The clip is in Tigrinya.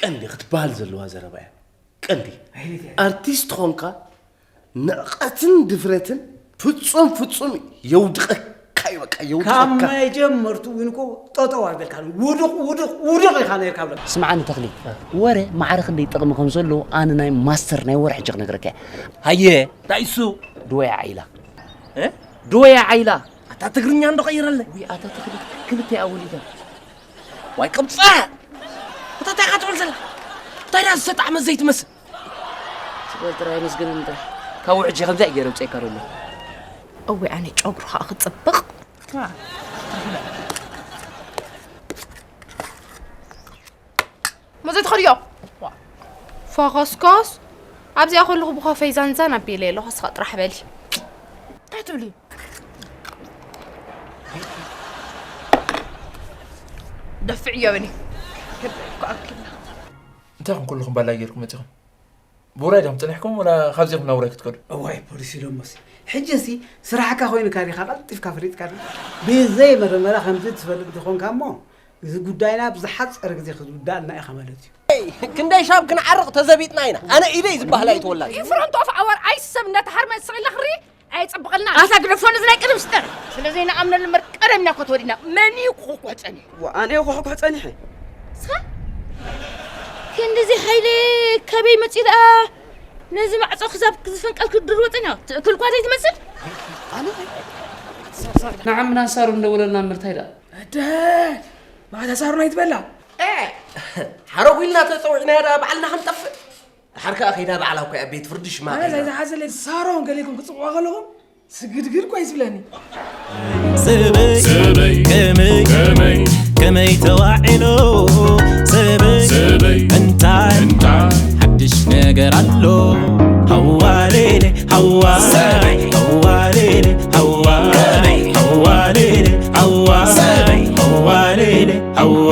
ቀንዲ ክትበሃል ዘለዋ ዘረባ እያ። ቀንዲ ኣርቲስት ኾንካ ንዕቐትን ድፍረትን ፍጹም ፍጹም የውድቐካ እዩ። በቃ የውድቐካ። ካብ መጀመርቱ እውን እኮ ጠጠው ኣበልካ። ውዱቕ ውዱቕ ውዱቕ ኢኻ ነርካ ብለካ። ስምዓኒ ተኽሊ፣ ወረ ማዕረ ክንደይ ጥቕሚ ከም ዘለዎ ኣነ ናይ ማስተር ናይ ወረ ሕጂ ክነግረካ እየ። ሃየ። እንታይ እሱ? ድወያ ዓይላ። እ? ድወያ ዓይላ። ኣታ ትግርኛ እንዶ ቀይረለይ። ወይ ኣታ ተኽሊ፣ ክልተ እያ ወሊዳ። ዋይ ቅብጻ! እታ እንታይ ኢኻ ትብል ዘላ? እንታይ ደኣ ዝተጣዕመ ዘይትመስል? ትበል ጥራይ ኣመስግነኒ ጥራይ። ካብኡ ሕጂ ከምዚ እዩ ገይረ ውፅኤካ ዘሎ። እወ ኣነ ጨጉሩ ከዓ ክፅብቕ። መዘ ትኸድዮ? ፎኸስኮስ ኣብዚኣ ከለኹ ብኮፈይ ዛንዛን ኣቢለ ኣለኹ። እስኻ ጥራሕ በሊ። እንታይ ትብሊ? ደፍዕዮ በኒ። እንታይ ኹም ኩልኹም ባላይ ጌርኩም መጺኹም? ብውራይ ዲኹም ጸኒሕኩም ወላ ካብዚኹም ናብ ውራይ ክትከዱ? እዋይ ፖሊስ ኢሎሞሲ። ሕጂ ሲ ስራሕካ ኮይኑካ ዲኻ ቀልጢፍካ ፈሊጥካ ዲ? ብዘይ መረመራ ከምዚ ትፈልጥ እንተኾንካ እሞ እዚ ጉዳይና ብዝሓጸረ ግዜ ክትውዳእልና ኢኻ ማለት እዩ። ክንደይ ሻብ ክንዓርቕ ተዘቢጥና ኢና። ኣነ ኢደይ ዝበሃል ኣይተወላን። In front of our eyes ሰብ እንዳተሃርመ ስቕ ኢልና ክንርኢ ኣየጸብቐልናን። ኣታ ግደፎ ነዚ ናይ ቅድም ስጠር። ስለ ዘይንኣምነሉ እምበር ቀደምና እኮ ተወዲና። መን እዩ ክኹሕኩሕ ጸኒሑ? ዋ፣ ኣነ እየ ክኹሕኩሕ ጸኒሐ። ንስኻ? ክንድዚ ሓይሊ ካበይ መጺኡ ደኣ ነዚ ማዕጾ ክሳብ ዝፍንቀል ክትድርቦ ጸኒሑ? ትእክል እኳ ዘይትመስል? ኣነ ንዓምና ሳሩ እንደውለልና እምበር እንታይ ደኣ? እደ ማዕዳ ሳሩን ኣይትበላ። ሓረጉ ኢልና ተጸዊዕናያ ደኣ ባዕልና ክንጠፍእ። ድሓር ከኣ ከይዳ ባዕላ እኮ እያ ቤት ፍርዲ ሽማ ኣነ ከይዳ። ዘይተሓዘለይ ሳሮን ገሌኩም ክጽውዖ ከለኹም ስግድግድ እኮ እዩ ዝብለኒ። ሰበይ ሰበይ ከመይ ከመይ ከመይ ተዋዒሎ ሰበይ ሰበይ እንታይ እንታይ ሓድሽ ነገር ኣሎ ሃዋሌሌ ሃዋ ሰበይ ሃዋሌሌ ሃዋ ሰበይ ሃዋሌሌ ሃዋ ሰበይ ሃዋሌሌ ሃዋ